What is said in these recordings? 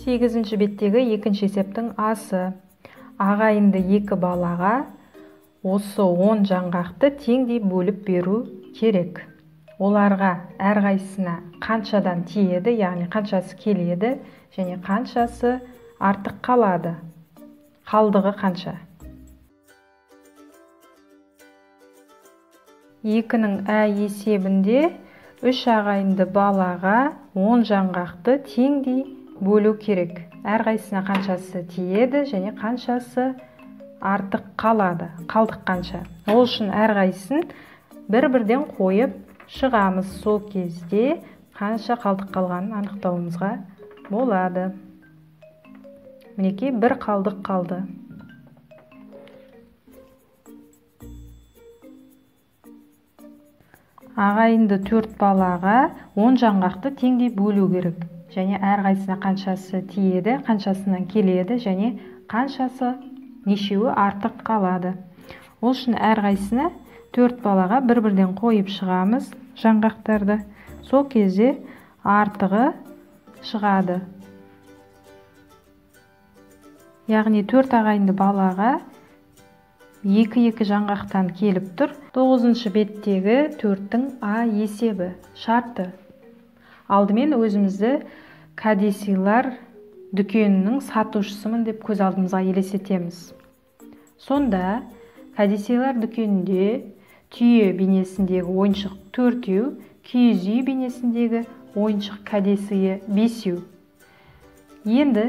8-ші беттегі екінші есептің асы. Ағайынды екі балаға осы 10 жаңғақты теңдей бөліп беру керек. Оларға әрқайсысына қаншадан тиеді, яғни қаншасы келеді және қаншасы артық қалады. Қалдығы қанша? 2-нің ә есебінде 3 ағайынды балаға 10 жаңғақты теңдей бөлу керек. Әрқайсысына қаншасы тиеді және қаншасы артық қалады. Қалдық қанша? Ол үшін әрқайсысын бір-бірден қойып шығамыз. Сол кезде қанша қалдық қалғанын анықтауымызға болады. Мінекей, бір қалдық қалды. Ағайынды 4 балаға 10 жаңғақты теңдей бөлу керек. Және әрқайсысына қаншасы тиеді, қаншасынан келеді және қаншасы нешеуі артық қалады. Ол үшін әрқайсысына 4 балаға бір-бірден қойып шығамыз жаңғақтарды. Сол кезде артығы шығады. Яғни 4 ағайынды балаға 2-2 жаңғақтан келіп тұр. 9-шы беттегі 4-тің А есебі шарты. Алдымен өзімізді кәдесыйлар дүкенінің сатушысымын деп көз алдымызға елестетеміз. Сонда кәдесыйлар дүкенінде түйе бейнесіндегі ойыншық 4-еу, киіз үй бейнесіндегі ойыншық кәдесыйы 5-еу. Енді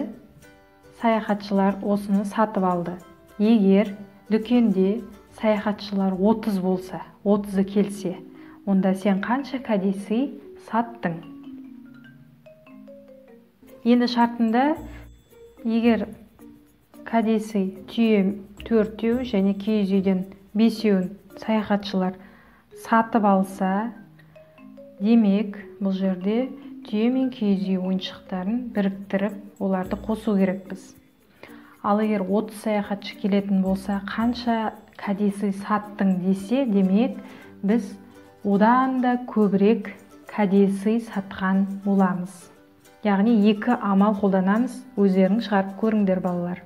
саяхатшылар осыны сатып алды. Егер дүкенде саяхатшылар 30 болса, 30-ы келсе, онда сен қанша кәдесый саттың? Енді шартында егер кәдесый түйе 4-еу және киіз үйден 5-еуін саяхатшылар сатып алса, демек бұл жерде түйе мен киіз үй ойыншықтарын біріктіріп оларды қосу керекпіз. Ал егер 30 саяхатшы келетін болса, қанша кәдесый саттың десе, демек біз одан да көбірек кәдесый сатқан боламыз. Яғни екі амал қолданамыз, өздерің шығарып көріңдер балалар.